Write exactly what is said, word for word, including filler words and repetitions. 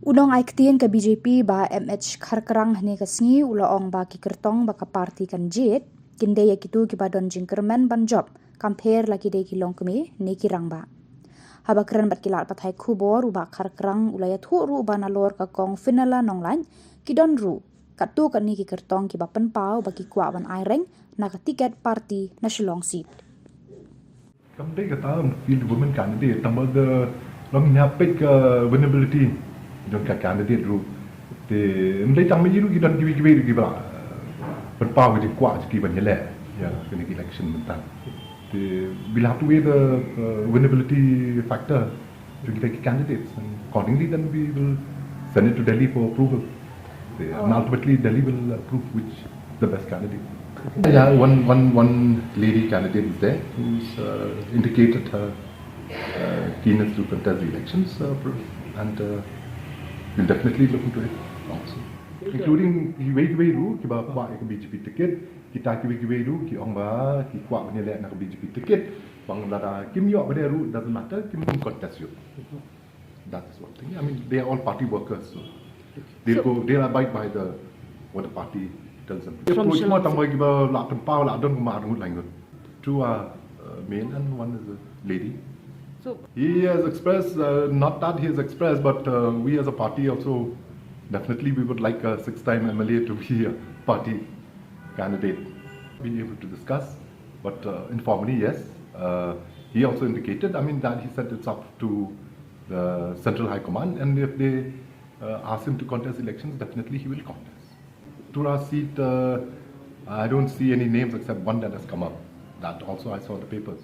U nong ai ktien ka B J P Bah M H Kharkrang hynne ka sngi u la ong ba ki kyrtong ba ka party kan jied kin dei ïa kito kiba don jingkyrmen ban jop, kam pher la ki dei ki longkmie ne ki rangbah. Haba kren bad ki lad pathai khubor, u Bah Kharkrang u la ïathuh ruh ba nalor ka kong Fenella Nonglait ki don ruh katto katne ki kyrtong kiba pynpaw ba ki kwah ban aireng na ka tiket party na Shillong seat. Kam dei kata field women candidate, tang ba ka long ïa peit ka winnability jong ka candidate ruh. Te ym dei tang ma i ruh, ki don kiwei kiwei ruh kiba pynpaw ka jingkwah jong ki ban ïaleh ïa kane ka election mynta. Te we'll have to weigh the uh, winnability factor jong kita ki candidates, and accordingly then we will send it to Delhi for approval. Te, and ultimately Delhi will approve which the best candidate. Yeah, one, one, one lady candidate is there who's uh, indicated her uh, keenness to contest the elections uh, and uh, we'll definitely look into it also. Including kiwei kiwei ruh kiba kwah ïa ka B J P ticket, kita kiwei kiwei ruh ki ong ba ki kwah ban ïaleh na ka B J P ticket, bang lada kim ïoh ba dei ruh, doesn't matter, kim contest ïoh. That is one thing. I mean, they are all party workers, so they'll go, they'll abide by the what the party tells them. They approach mo tang ba kiba la pynpaw la don kumba arngut laingut. Two are uh, male and one is a lady. So he has expressed, uh, not that he has expressed, but uh, we as a party also definitely we would like a six-time M L A to be a party candidate. Been able to discuss, but uh, informally, yes. Uh, he also indicated, I mean, that he said it's up to the Central High Command, and if they uh, ask him to contest elections, definitely he will contest. Tura seat, uh, I don't see any names except one that has come up. That also I saw in the papers.